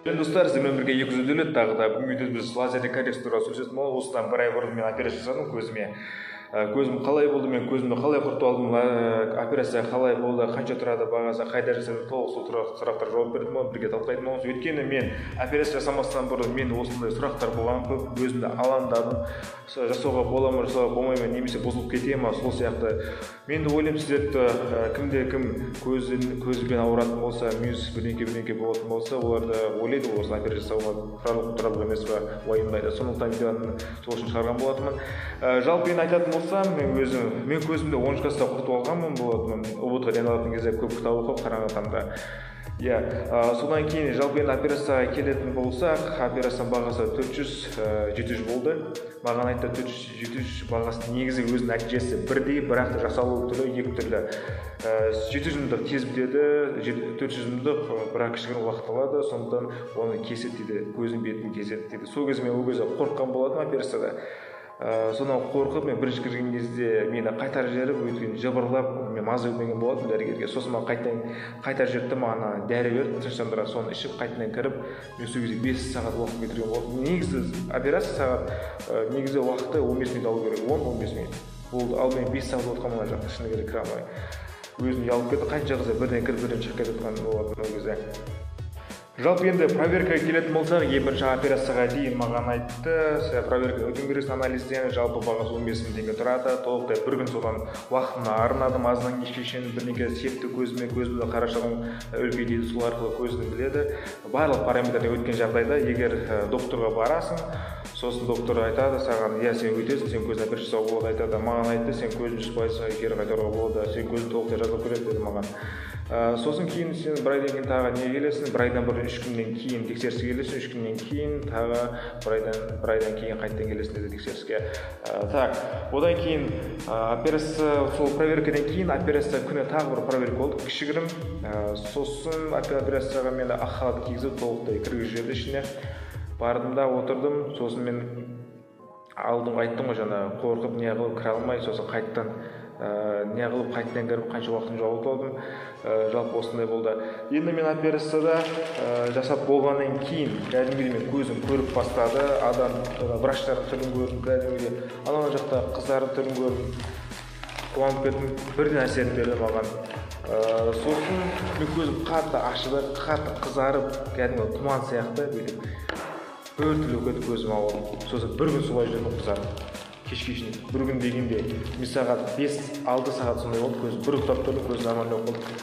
Достар, сіздермен бірге 200 Дәулет, тағы да бүгінгі видеода біз лазерлі коррекция туралы сөйлесетін боламыз. Осыдан бір ай бұрын мен операция жасадым көзіме. Көзім қалай болды, мен көзімді қалай құртып алдым, операция қалай болды, қанша тұрады бағасы, қайда жасадым, толық сол сұрақтарға жауап беретін боламын, бірге талқылайтын боламыз. Өйткені мен операция жасамастан бұрын мен осындай сұрақтар болған көп, өзімді алаңдадым, жасауға бола ма, жасауға болмай ма, немесе бұзылып кете ма, сол сияқты. Мен де ойлаймын, сіздерді кімде кім көзбен ауыратын болса, минус бірдеңке болатын болса, олар да ойлайды, осы операция жасауға тұрарлық емес па, уайымдайды. Сондықтан видеоны сол үшін шығарған болатынмын. Жалпы енді айтатын болсам, мен өзім, мен көзімді 10 жаста құртып алғанмын болатынмын. ҰБТ-ға дайындалатын кезде көп кітап оқып, қараңғы таңда. Иә, содан кейін жалпы енді операцияға келетін болсақ, операцияның бағасы 400-700 болды. Маған айтты 400-700 бағасы, негізі өзінің нәтижесі бірдей, бірақ та жасалу түрі екі түрлі. 700 мыңдық тез бітеді, 400 мыңдық бірақ кішігірім уақыт алады, сондықтан оны кеседі дейді, көздің бетін кеседі дейді. Сол кезде мен ол кезде қорыққан болатынмын операцияда. Содан қорқып, мен бірінші кірген кезде мені қайтарып жіберіп, өйткені жыбырлап, мен маза бермеген болатынмын дәрігерге. Сосын маған қайтадан қайтарып жіберді, маған дәрі берді, тыныштандырады, соны ішіп қайтадан кіріп, мен сол кезде 5 сағат уақыт кетірген болатынмын. Негізі операция сағат, негізі уақыты 15 минут алу керек, 10-15 минут болды. Ал мен 5 сағат отқанмын ана жақта, шыны керек, кіре алмай. Өзім ұялып кеттім, қанша қызы бірден кіріп, бірден шығып кетіп жатқан болатын ол кезде. Жалпы енді проверкаға келетін болсақ, ең бірінші операцияға дейін маған айтты, сен проверкаға өтуің керексің, анализден, жалпы бағасы 15 мың теңге тұрады. Толықтай бір күн содан уақытымды арнадым, азаннан кешке шейін бірнеше септі көзіме, көзімді қарашығым үлкей дейді, сол арқылы көзін біледі. Барлық параметрден өткен жағдайда, егер докторға барасың, сосын доктор айтады саған, иә, сен өтесің, сен көзін операция жасауға болады, айтады. Маған айтты, сен көзін 100% кері қайтаруға болады, сен көзін толықтай жазылып кетеді деді маған. Сосын кейін сен бір айдан кейін тағы не келесің, бір айдан бұрын 3 күннен кейін тексеріске келесің, 3 күннен кейін тағы бір айдан кейін қайтадан келесің деді тексеріске. Так, одан кейін операция, сол проверкадан кейін операция күні тағы бір проверка болды, кішігірім. Сосын операцияға мені ақ халат кигізіп толықтай кіргізіп жіберді ішіне. Бардым да отырдым, сосын мен алдым, айттым ғой жаңа, қорқып не қылып кіре алмай, сосын қайтадан не қылып қайтадан кіріп қанша уақытын жоғалтып алдым. Жалпы осындай болды. Енді мен операцияда жасап болғаннан кейін кәдімгідей мен көзім көріп бастады, адам, врачтардың түрін көрдім, кәдімгідей анау жақта қыздардың түрін көрдім, қуанып кеттім, бірден әсерін берді маған. Сосын мен көзім қатты ашыды, қатты қызарып, кәдімгі тұман сияқты бүйтіп біртүрлі кетіп көзім ауырды. Сосын бір күн солай жүрдім қызарып. Кешке шейін бір күн дегенде мен сағат 5-6 сағат сондай болды, көзім бір ұйықтап тұрдым, көзім нормально болып қалды.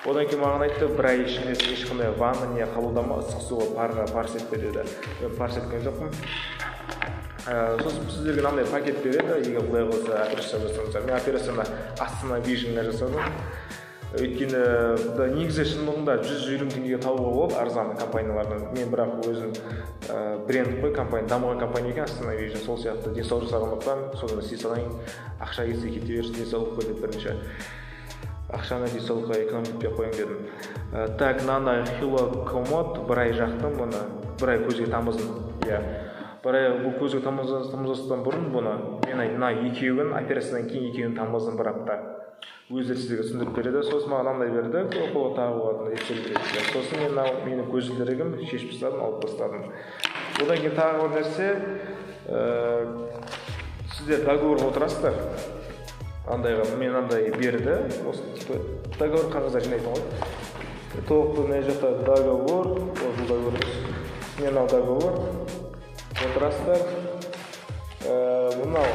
Одан кейін маған айтты, бір ай ішінде сен ешқандай ванна не қабылдама, ыстық суға парға парс етпе деді. Мен парс еткен жоқпын. Сосын сіздерге мынандай пакет береді, егер құдай қаласа операция жасасаңыздар. Мен операцияны Астана Вижнға жасадым. Өйткені негізі шындығында 150 теңгеге табуға болады арзан компаниялардан. Мен бірақ өзім бренд қой, компания, дамыған компания екен Астана Вижн, сол сияқты денсаулық жасағандықтан соны істей салайын, ақша кетсе кете берсін, денсаулық қой деп бірінші ақшаны денсаулыққа экономить етпей қояйын дедім. Так, мынаны хилокомод бір ай жақтым, бұны бір ай көзге тамыздым. Иә, бір ай бұл көзге тамызастан бұрын бұны мен мына екеуін операциядан кейін екеуін тамыздым бір апта. Өздері сіздерге түсіндіріп береді. Сосын маған мынандай берді, қолға тағып алатын естелік. Сосын мен мынау менің көзілдірігім шешіп тастадым, алып тастадым. Одан кейін тағы бір нәрсе, сіздер договорға отырасыздар. Андайға мен андай берді, осы типа договор қағаздар жинайтын ғой. Толық мына жақта договор, ол бұл договор емес. Мен мынау договор отырасыздар. Мынау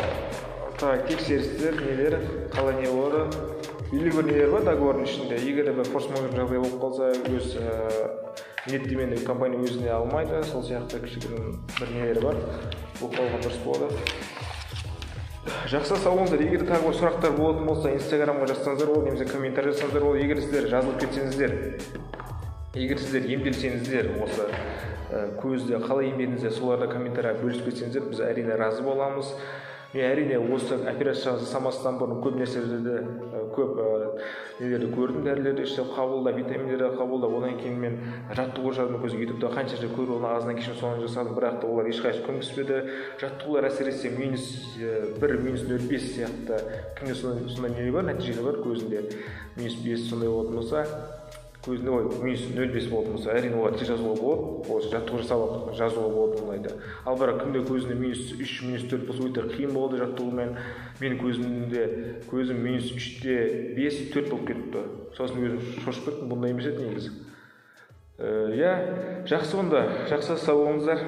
так, тексерістер, нелер, қалай не болады. Белгілі бір нелер бар договордың ішінде. Егер де бір форс-мажор жағдай болып қалса, өз міндеттемені компания өзіне алмайды. Сол сияқты кішігірім бір нелер бар. Оқып алған дұрыс болады. Жақсы, сау болыңыздар. Егер тағы бір сұрақтар болатын болса, Инстаграмға жазсаңыздар болады, немесе комментарий жазсаңыздар болады. Егер сіздер жазылып кетсеңіздер, егер сіздер емделсеңіздер, осы көзді қалай емдедіңіздер, соларды комментарияға бөлісіп кетсеңіздер, біз әрине разы боламыз. Мен әрине осы операция жасамастан бұрын көп нәрселерді, көп нелерді көрдім, дәрілерді ішіп қабылдап, витаминдерді қабылдап, одан кейін мен жаттығу жасадым, көзге ютубта қанша рет көріп, оның азынан кешін соны жасадым, бірақ та олар ешқайсысы көмектеспеді. Жаттығулар әсіресе -1, -0,5 сияқты кімде сондай нелер бар, нәтижелер бар көзінде, -5 сондай болатын болса, Көзінде ой минус 0,5 болатын болса, әрине, олар тез жазуға болады, ол жаттығу жасап жазуға болады ондайды. Ал бірақ кімде көзінде минус 3, минус 4 болса, өте қиын болады жаттығумен. Менің көзімде, көзім минус 3,5, 4 болып кетті. Сосын өзім шошып кеттім, бұндай емес еді негізі. Иә, жақсы онда, жақсы, сау болыңыздар.